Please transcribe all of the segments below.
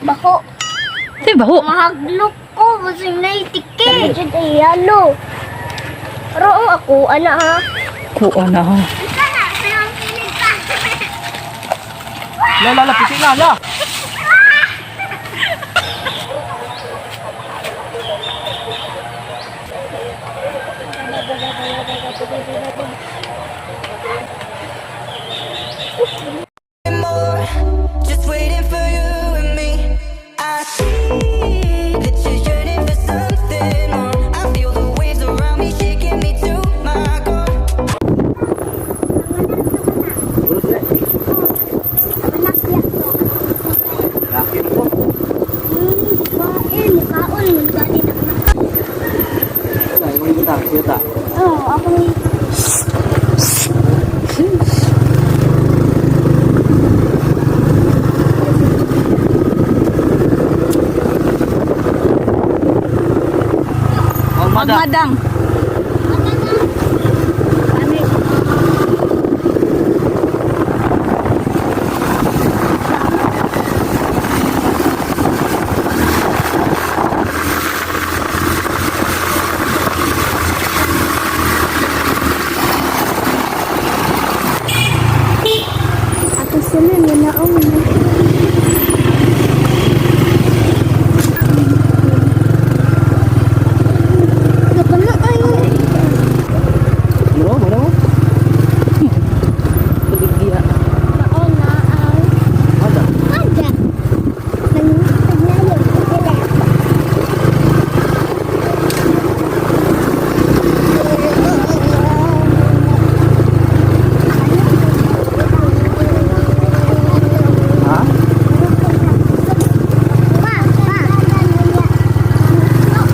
Bako. Di baho. Mahaglok ko. Basing naitiki. Jud ay yalo. Pero ang ako, ana ha. Kuha na ha. Ika na, sayang pinig ka. La la la, puti na la. More, just waiting for you and me. I see that you're yearning for something more. I feel the waves around me shaking me to my core. Anak niya to. Laki mo ko. Babae, mukhaon. Gani na na. Wala, imong ibutang siya ta. Oo, ako ni. Oh, madam. Madang. Ato sila, nanaong na. Dapat na ay. Ano mo, ano mo? Tuligya. Mao na ang Madam. ada. Nagnayo sila. Ha?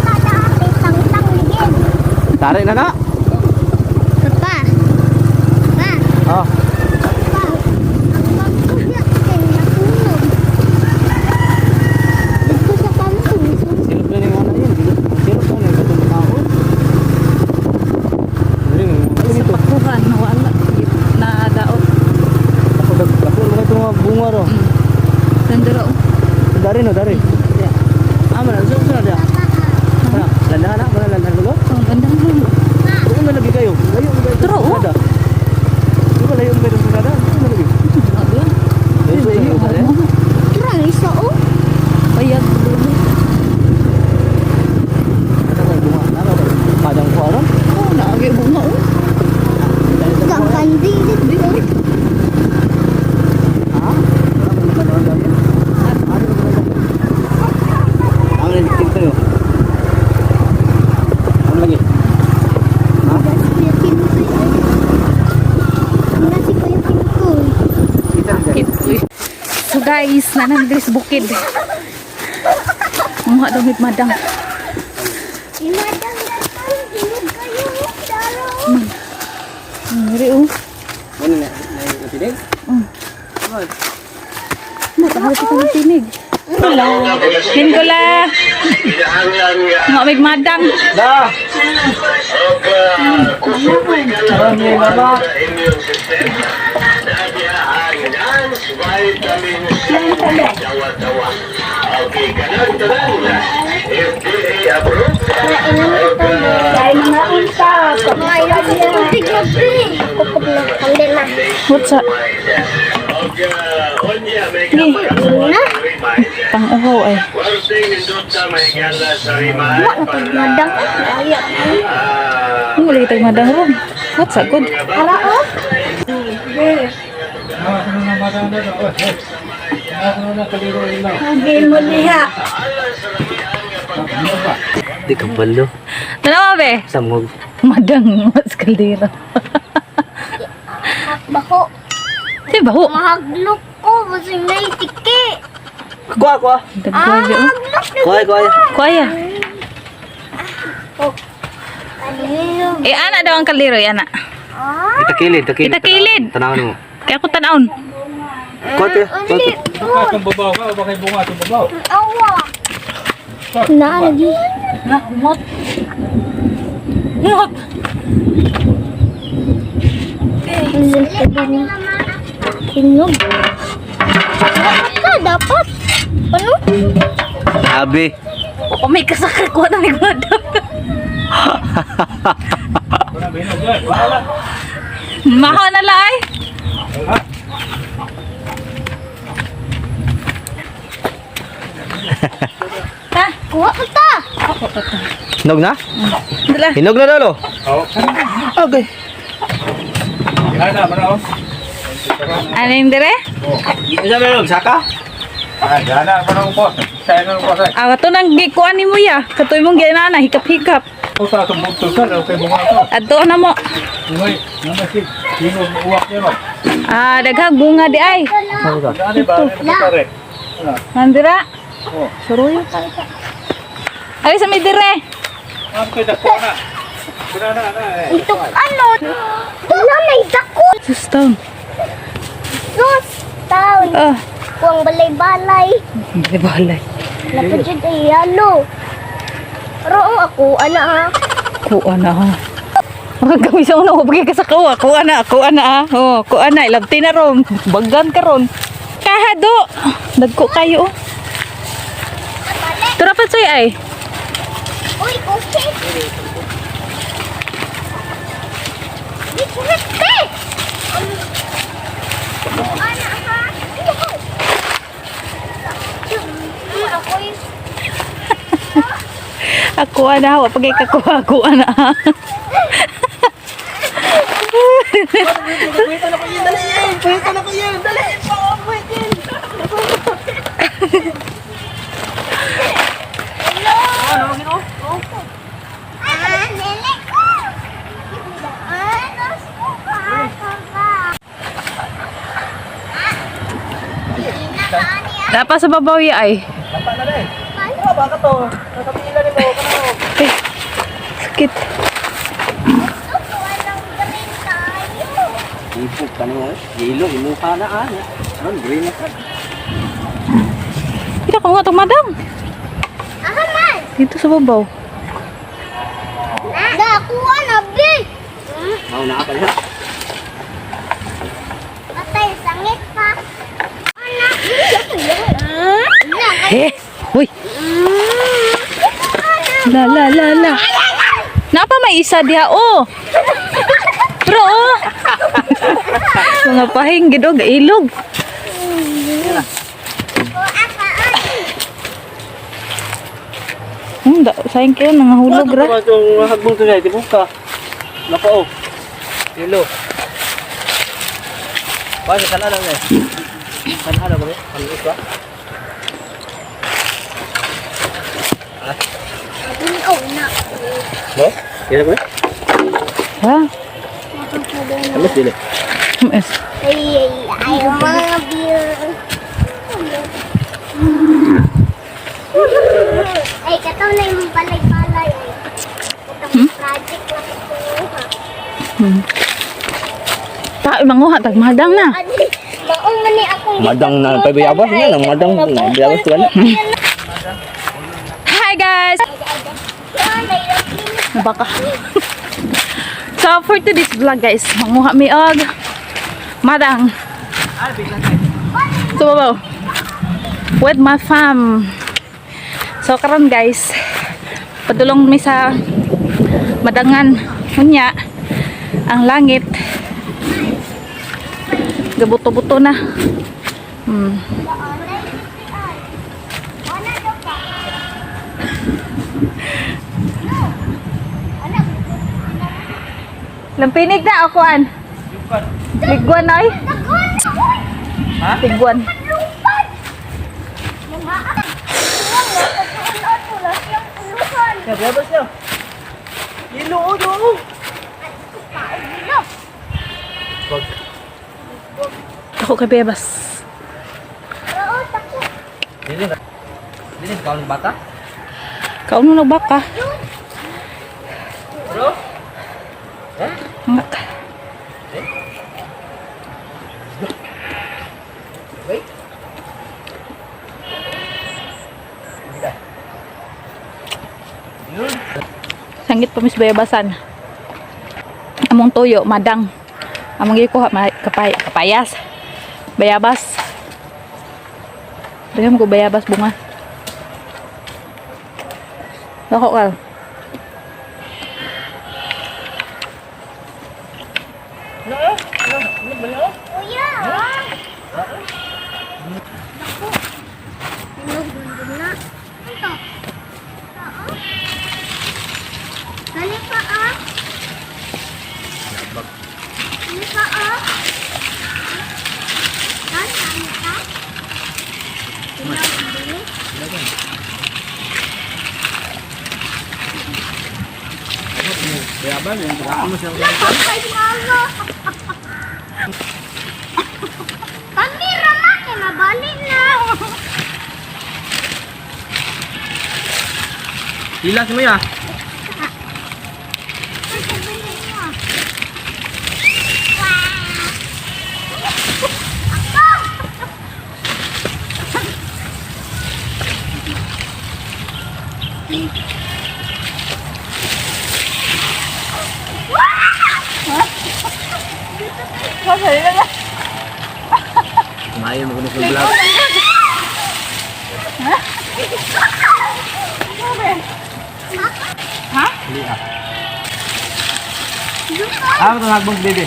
Pa, pa. Tang-tang ligid. Tari na na. Pa. Pa. Oh. Pa. Ang magkuya kay natulog. Dito sa kampung. Silop na ni mga yun. Silop, silop na ni katong tao. Dili mo. Ano Sa dito? pakuhan, wala. Na daot. Ako dag ako mga itong mga bunga ro. Nandura oh. Dari no, dari. Yeah. Ah, mana sa sa dia. Mana? Landahan na, mana landahan ko? Oh, ganda mo. Doon na lagi kayo. Layo mo kayo. Turo, oh. Sada. Di ba layo mo kayo sa sada? Doon na lagi. Layo sa iyo, eh. Kurang isa oh. Payag. Dulo. Ano ba bunga? Ano ba? Padang ko aron. Oh, naagi bunga oh. Gang kandi dito. Ha? Ano ba yan? Ano ba yan? Ang rin tayo. Ano lagi? Ha? Si Kuya Kintoy. Wala si Kuya Kintoy. Kita rin. Kit. So guys, nanang sa bukid. Mga damit madang. Imadang datang, hinog kayo. Daro. Ngiri oh. Ano na? Natinig? Oh. Nakahal kita ng tinig. Hello. Nicola. Mga mig madang. Da! Marami baba. Hindi na. What's up? Na? Pang-uhaw ay. Wala na pag madang. Ayat. Ang wala kitang madang ron. What's up? Good. Ara oh. Hindi mo diha. Di ka balo. Tanawa be. Samog. Madang mas kaldero. Bako. Di ba ho? Mahaglok ko. Basing naitiki. Kuha, kuha. Dagdag oh. Mahaglok na. Kuha, kuha. Kuya. Ayun. Eh ana daw ang kaldero, eh, ana. Ah. Itakilid, takilid. Itakilid. Tanawin mo. Kaya ako tanawon. Kuha, kuha. Uli. Itong babaw ka o baka yung bunga itong babaw. Awa. Na lagi. Na, umot. Umot. Hinog. Dapat ka, dapat. Ano? Abi. O may kasakit ko na nagmadang. Wala binog yan. Wala. Maho na lang ay. Ha? Kuha ko ta. Hinog na? Dala. Hinog na daw, lo. Oo. Okay. Gihana, mana oh. Ano yung dire? Isa na lang, saka? Ah, gihana, mana ko. Sa ano ko sa. Ah, kato nang gikuan ni mo ya. Katoy mong ginana, hikap-hikap. Ko sa atong bugto sa okay bunga to. Adto na mo. Ungoy, nama si hinog uwak niya no. Ah, daghang bunga di ay. Ano ba? Ano pare? Nandira. Oh. Suruyo. Ay, sa may dire. Am kay dako na. Kuna na na eh. Ito ano? Wala may dako. Sus taon. Sus, taon. Ah, Kuang balay-balay. hindi balay. Napajud ay yalo. Roong ako, ana ah. Kuha na ha. Mga kami sa una, huwag ka sa kuha. Kuha na, kuha na ah. Oh, kuha na, ilabti na ron. Bagan ka ron. Kahado. Dagko kayo oh. Tara pa sa'yo ay. Uy, okay. Bitch, Ana ha. Ako yung Ako na, wapag ka kuha, kuha na ah. Pwede na ko yun, dali! Pwede na ko yun, dali! Ah, nene ko. Ah, Dapat sa babaw ya ay. Tapa na rin. Oh, baka to. Nakapila ni mo. Eh, sakit. Ibog ka na Yelo, imuha na ah. Ano, green na ka. Kita ko nga itong madam. Ahaman. Dito sa babaw. Dakuha na, bi. Mau na ka niya. Patay, sangit pa. Ana. Eh, uy. La la la la. Napa may isa diha oh. Bro oh. Mga pahing gid og ilog. Da, sayang kayo nangahulog ra. Itong hagbong to na, tibok ka. Nako oh. Yelo. Wala, sana lang eh. Sana lang kami. Ano ba? No? Kaya ko eh? Ha? Ano sila? MS. Ay, ay, ay, mga beer. Ay, kataw na yung balay-balay. Ay. Katong project na kukuha. Ta manguha tag madang na. Adi, maong man ni akong Madang na, pabiyabas niya lang, madang na, biyabas ko lang. Hi guys. Baka. So for today's vlog guys, manguha mi og madang. So babaw. With my fam. So karon guys, padulong mi sa madangan. Unya ang langit gabuto-buto na. Lampinig na ako an. Ligwan ay. Ligwan. Biyabas niya. Yelo, oh, oh. Ako kay Bebas. Dili. Dili ka ng bata? Kauno na baka. Bro? Ngak. Wait. Sangit pa mis bayabasan. Among tuyo, madang. Among gikuha, kapayas. Bayabas. Daghan ko bayabas bunga. Dako ka. Kuya! Naku. Hinog na. Ito. Oo. Dali pa ah. Dali pa ah. Dali, dali pa. Hinog din. Bayaban, yung mo siya. Ay, mama. Kamera na, kay mabalik na. Hilas mo ya. Ay, sabihin mo. Ako! Kumain mo kuno sa vlog. Ha? Hindi ah. Ah, ito nagbong bebe.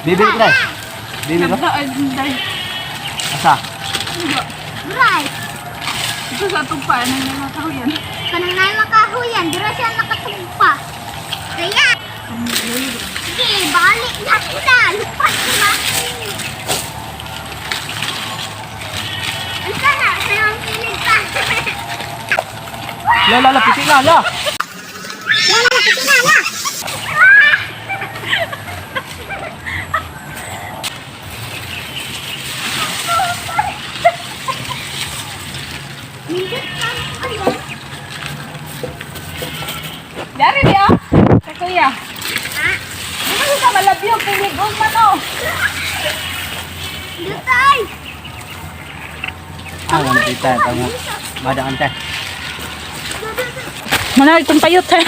Bebe ko tayo. Bebe ko. Asa? Right. Ito sa tugpa, ano yung mga kahuyan? Kanang na makahuyan, dira siya nakatugpa. Kaya, sige, balik na sila. Lupas na. Ang sana, sa'yo ang kilig pa. La la la, puti na la. Wala na, kasi na, na. Dari di ah. Sa kuya. Di ba sa malabyo piligong man oh. Dutay! Ah, wala kita tamo. Madang ante. Manay itong payot eh.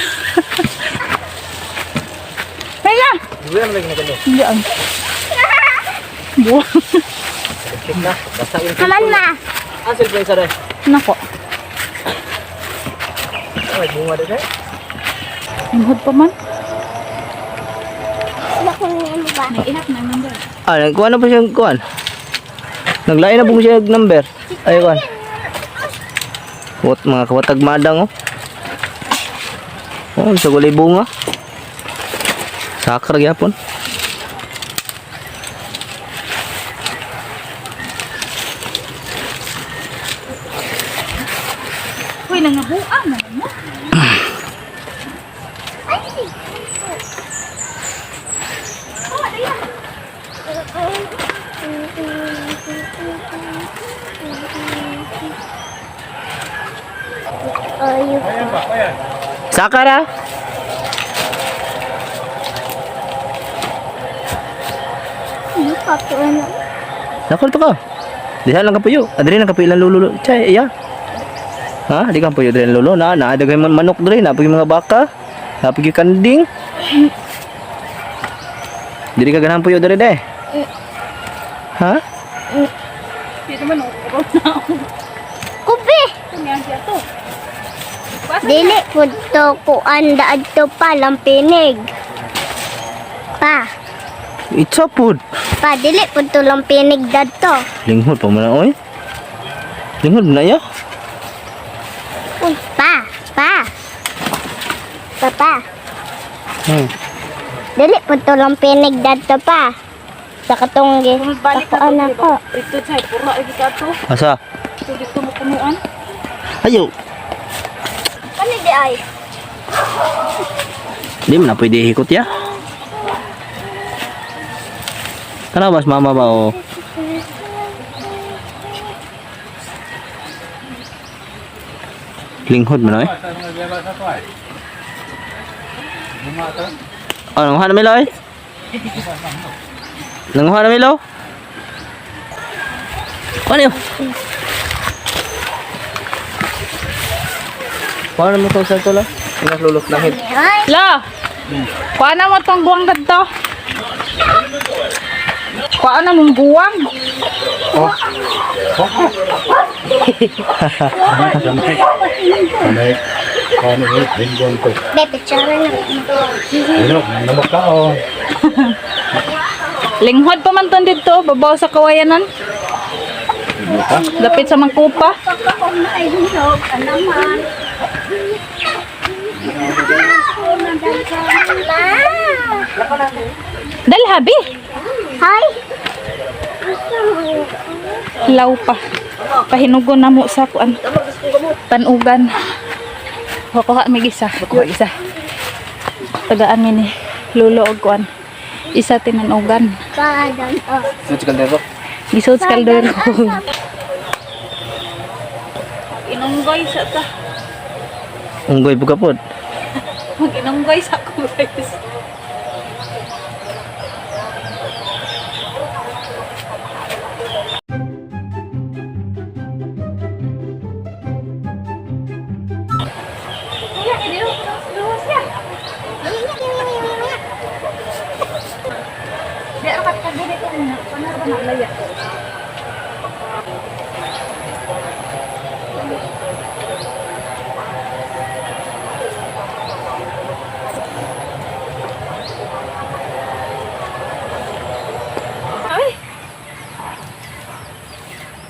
Kaya. Duwe ang lagi na gano. Hindi ang. Buwang. Check na. Basta yung Kaman na. Ah, cellphone sa rin. Nako. Ay, bunga dito. Imhod pa man. Sila kung ano ba? Naiihap na naman doon. Ah, nagkuha na po siya kuan. Naglain na po siya og number. Ay kuan. What mga kawatag madang oh. Oh, sa gulay bunga. Sakra gyapon. Uy, nangabuang naman mo. Ay! Oh, ayan. Ay, Ayan ba? Ayan. Sakara. ano pa po ano? Nakol to ka. Diha lang ka puyo. Adri lang ka puyo ilang lululo. Chay, iya. Ha, di ka puyo diri ang lulo na na daghay man manok diri na pag mga baka. Na pag kanding. Diri ka ganahan puyo diri de. Ha? Hindi naman oh. na ako. Kubi! Ito siya to. Basta Dili po to kuan daad to pa lampinig. Pa, It's a food. pa dili po to lampinig dadto. Linghod pa man na, oy. Linghod na ya. Uy, pa, pa. Pa, pa. Dili po to lampinig dadto pa. Sa katong gi. Balik Ako na anak ko. Dito chay, puro lagi ka to. Asa? Dito dito mo punuan. Ayo. Kani di ay. Di man na pwede hikot ya. Kana mas mama ba o? Linghod man oy. Sa mga biyaba sa to ay. Bunga to. Oh, nanguha na milo oy. Nanguha na milo. Ano yun? Paano mo itong sa ito lang? Inaslulot langit. Ay, La. Kuha na mo tong buwang kadto. Kuha na mong buwang. May kano eh, linggon ko. Be, picture na. Ano, namakao. Linghod pa man ton dito, babaw sa kawayanan. Lapit sa Mangkupa. Pagkakong na ay hinog, alaman. Dalhabi. Hi. Law pa. Pahinugon na mo sa kuan. Panugan. Kuha mig isa, kuha isa. Tagaan mi ni lulo og kuan. Isa tinanugan. Kadang oh. Sa kaldero. Gisod sa kaldero. Inunggoy sa ta. Unggoy po kapod. Mag-inunggoy sa ko guys. Ay!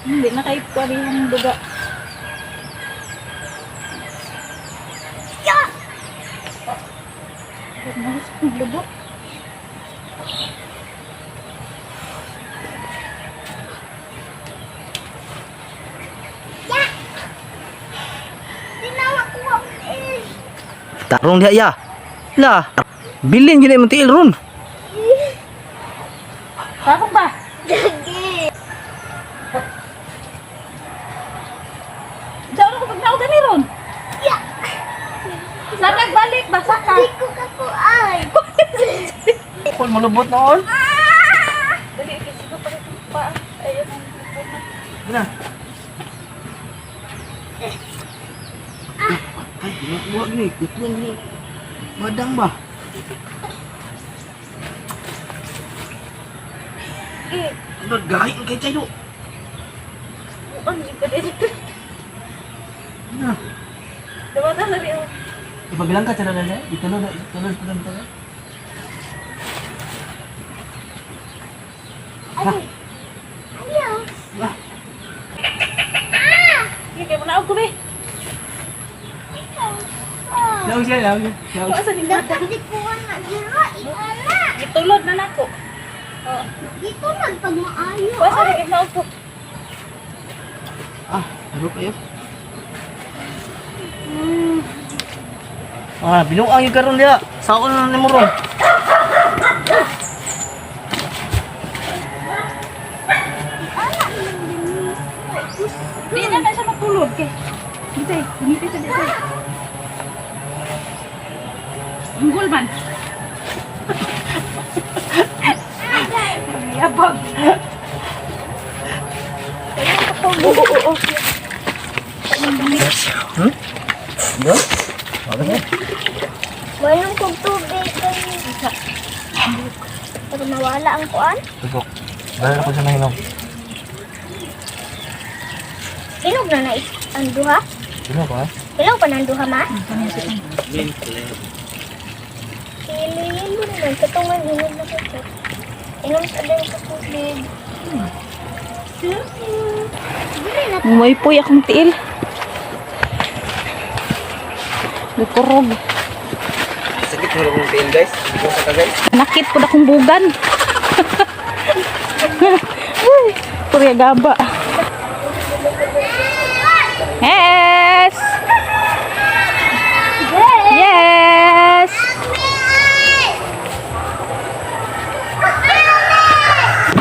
Hindi na kayo pwede yung duga. Lubo. Tinawa ko ang il. Tarong diha ya. La. Bilin gyud imong tiil ron. Tapos ba? Dagi. Diyan ako pag naugan ni Ron. Sa nagbalik, basa ka. Di ko kakuan. Kol malubot noon. Dali, kasi ko pa pa. Ayun. Na. Ay, ginukuha gini, kutuan ni. Madang ba? Eh, Ano gahi kay tayo? ang ko dito. Na. Dawatan na rin. Ipabilang ka tsara na itulog na itulog pa lang tayo. Ayaw. Sige, kaya mo na ako, be. Law siya, law siya. Law. Kuha sa ni Mata. Dapat di ko na dira iala. Gitulod na nako. Dito man pag maayo. Kuha sa ni na ako. Ah, ano kayo? Ah, binuang yung karon diha. Saon na nimo ron. Di na na siya matulog kay. Dito eh, gumiti siya dito. Unggol man. Yabag. Oo, oo, oo. Yo. Okay. Walang kong tubig kay. Pero mawala ang kuan. Tugok. Dala ko sa mahinom. Inog na na ang duha. Sino ko ha? Ilaw pa ng duha ma? Yelo-yelo naman. Katungan inog na ko. Inom sa din sa tubig. Dili na Umaypoy akong tiil. Nagkurog. Sakit mo rin tiil guys. Hindi ko sa guys. Nakit po na akong bugan. Uy, purya gaba. Yes! Yes!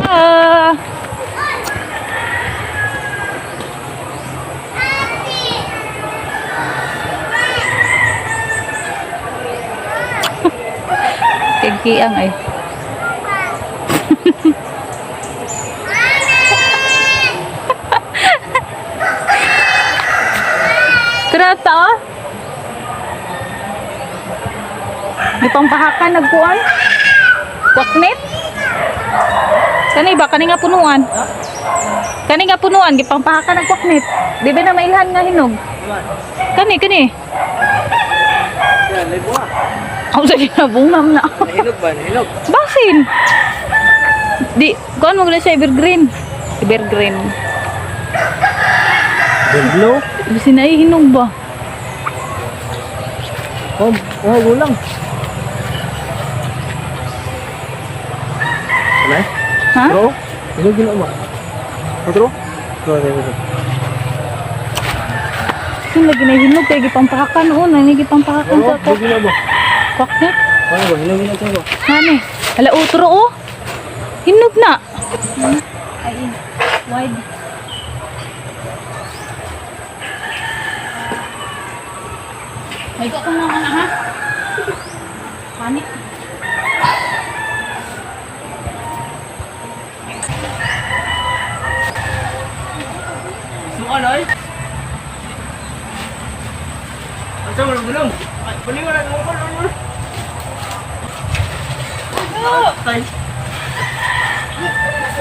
Ah. Kagkiang ay. Tara ta. oh. Di pang pahakan nagkuan. Waknit. Kanay ba kani nga punuan? Kani nga punuan gipampahakan ang kwaknit. Di ba na mailhan nga hinog? Kani kani. Yan, may bunga. Ako sa ginabungam na. Nahinog ba? Nahinog. Basin. Di kuan mo gud siya evergreen. Evergreen. Blue. Bisin ay hinog ba? Oh, oh, gulang. Ano? Ha? Bro? Hinog yun ba? Otro? Go, go, go. Sin lagi na hinog kay gipampahakan oh, na ni gipampahakan sa Bro, hinog yun ba? kwaknit. Ano ba? Hinog yun ito ba? Ano? Ala utro oh. Hinog na. Ay, wide. May ko kung mga ha. Panik. Suka na ay. Ang sama ng gulong. Ay, baliwan na. Baliwan na. Tay.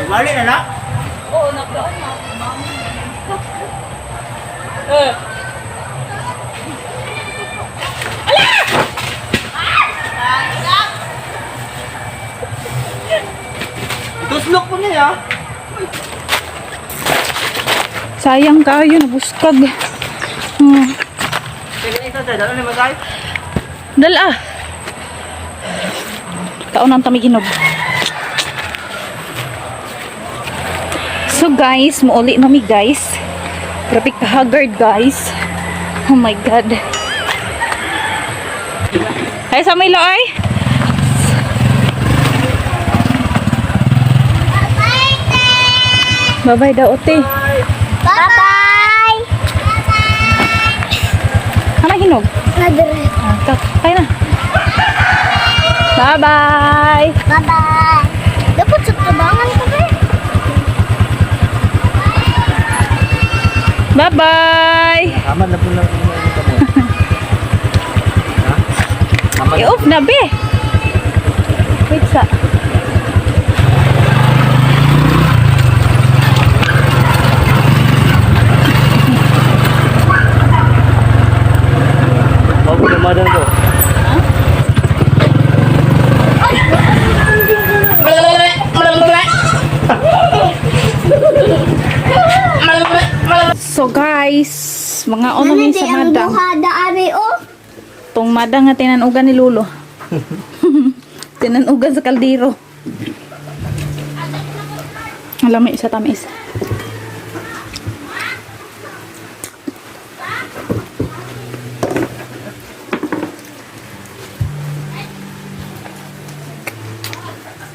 Bali na na. Oo, nagkaon na. Eh. Tuslok po niya. Sayang kayo, nabuskag. Sige, ito tayo. Dalo ni Masay. Dala. Kaon ang tamiginog. So guys, muuli na mi guys. Grabe ka haggard guys. Oh my God. Ay sa may ay. Bye-bye daw, ote. Bye-bye! Ano hinog? Nadire. Ah, kaya na. Bye-bye. Bye-bye! Dapat sa tabangan ko ba? Bye-bye. Tama na po lang. Ha? Tama. I-off na, be. Wait sa. Bago lumadan ko. So guys, mga ono mi sa ang madang. duha daari oh. Tong madang nga tinanugan ni Lolo. Tinanugan sa kaldero. Alam mo, isa tamis.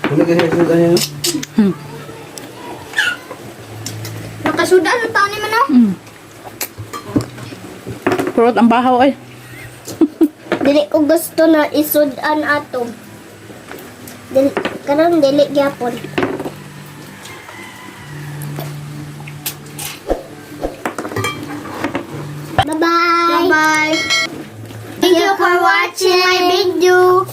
Ano kasi ano yun? Nakasudan ang taon ni man oh. Purot ang bahaw ay. Dili ko gusto na isudan ato. Dili karon dili gyapon. Bye-bye. Bye-bye. Thank you for watching my video.